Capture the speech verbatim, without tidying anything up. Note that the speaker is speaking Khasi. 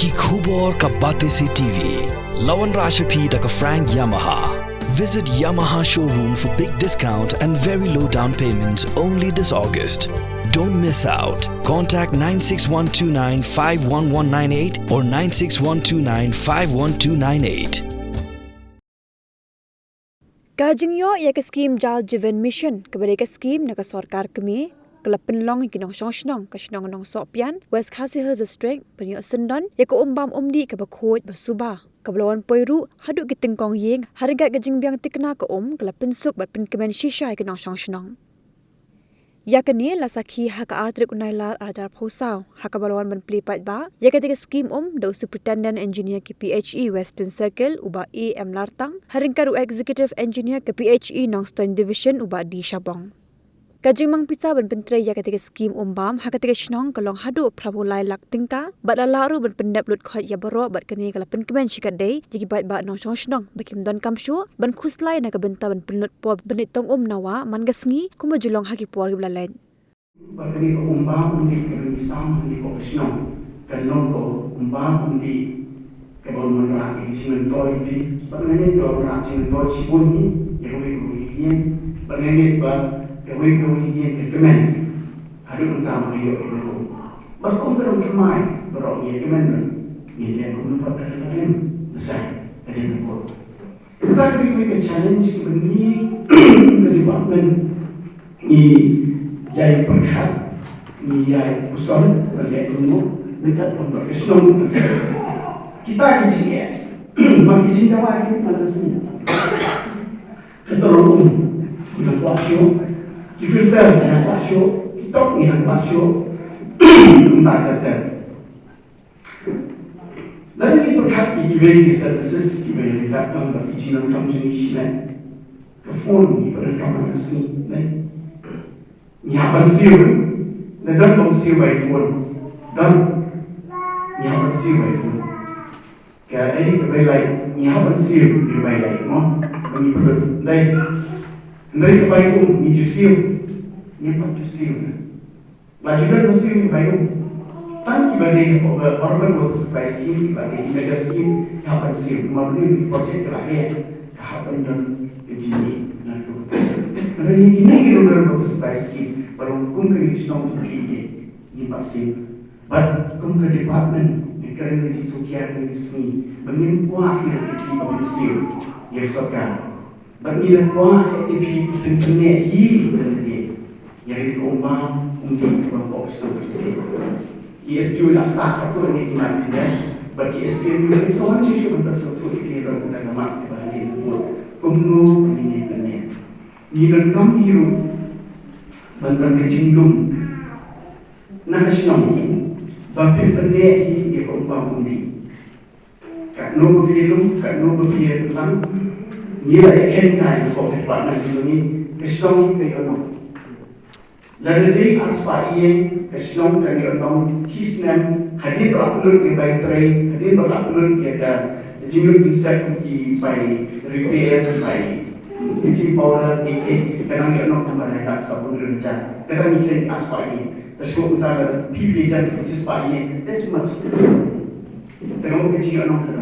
Ki khubor ka Batesi T V. La wanrah sha phi da ka Frank Yamaha. Visit Yamaha showroom for big discount and very low down payment only this August. Don't miss out. Contact nine six one two nine five one one nine eight or nine six one two nine five one two nine eight. Ka jingïoh ïa ka skim Jal Jeevan Mission, kaba dei ka skim na ka sorkar kmie, ka la pynlong ïa ki nongshong shnong ka shnong Nongsohpian, West Khasi Hills District, ban ïoh syndon ïa ka um bam um dih kaba khuid ba suba, kaba la wan poi ruh haduh ki tyngkong ïing, ha ryngkat ka jingbiang thikna ka um ka la pynsuk bad pynkmen shisha ïa ki nongshong shnong. Ïa kane la sakhi ha ka ar tarik u Nailar ar hajar arphew saw, ha kaba la wan ban plie paidbah ïa kata ka skim um da u Superintendent Engineer ka P H E Western Circle, u Bah A M Lartang, ha ryngkat u Executive Engineer ka P H E Nongstoiñ Division, u Bah D Shabong. Ka jingmang pisa ban pyntrei ïa kata ka skim um bam ha kata ka shnong ka long haduh phra phew lai lak tyngka, bad la lah ruh ban pyndep lut khoit ïa baroh, bad kane ka la pynkmen shikatdei ïa ki paidbah nongshong shnong ba kim donkam shuh ban khuslai na ka bynta ban pynlut por ban leit tong um na wah man ka sngi, kumba ju long ha ki por kiba la leit. Bad kane ka um bam um dih kaba ngi sam ha kane ka shnong, kan long ka um bam um dih kaba wanrah ïa ka jingmyntoi ïa phi. Bad nga ngeit ka wanrah jingmyntoi shibun hi ïa kawei kawei ka ïing. Bad nga ngeit ba kawei kawei ka ïing ka kmen haduh mynta ba ka ïoh ïa ka um. Bad kum ka dang thymmai baroh ngi ïa kmen ngi ïa kmen kum ngi pat ka kmen na sa ka dei na bor. Kata ka dei ka challenge kiba ngi ka department ngi ïai pyrkhat, ngi ïai puson, ngi ïai tunguk, ngi tat pun ka shnong. Kita ki jingeh, ma ki jingdawa ki ma la sni. Kata long um, ki nang kwah shuh, ki filter ki nang kwah shuh, ki tok ki nang kwah shuh, kumta kata. Lada ngi pyrkhat ïa kiwei ki services kiba ïa ryngkat bad ki jingdonkam jong ngi shimet. Ka phone ngi pyndonkam ha ka sngi, ne? Ngi hap ban siew, ne don ban siew by phone. Don. Ngi hap ban siew by phone. Ka, eh, ka bai lai, ngi hap ban siew ïa ka bai lai, mo? Ba ngi pyndonkam. Dei. Dei ka bai um, ngi ju siew. Ngi pat ju siew. Ba ju don ba siew ïa ka bai um. Tang kiba dei, eh, urban water supply scheme, kiba dei mega scheme, ki hap ban siew. Namar ba ki project ka la heh, ka hap ban don ka jingmih na ka. Hynrei ïa kine ki urban water supply scheme, ba long kum ka shnong jong ki, ngi pat siew. Bad kum ka department, ngi kren ka jingsngewsih ka sngi, ba ngim kwah ïa ki ba ngin siew ïa ka sorkar. Bad ngi la kwah ïa phi phin pynneh hi, phin pynneh. Ïa ri ka um bam um dih ba pok shnong. Ki S P O la ktah katto katne ki mat pyneh. Bad ki S P O la ktah shuh shuh ban pynsngewthuh ïa ki ruh kata ka mat kaba ha ri ka pud. Kumno ngi pynneh. Ngi donkam hi ruh ban don ka jinglum na ka shnong ba phin pynneh hi ïa ka um bam um dih. Katno ba phi lum, katno ba phi ïa lang. Ngi la ïa khein kai ko phi pat na ngi ngi ka shnong ka ïoh nong. Lada dei ar spah ïing ka shnong ka ïoh nong, shi snem hadien ba la pynlut ïa bai trei, hadien ba la pynlut ïa ka jinglut jingsep ki bai repair, bai bleaching powder, ki ki ka nang ïoh nong kumba lai lak sa pynlut ïa ka. Ka dang ngi khein ar spah ïing. Ka shnong uta lada phi phi jan ka shi spah ïing. That's much. Tengok ka jingïohnong ka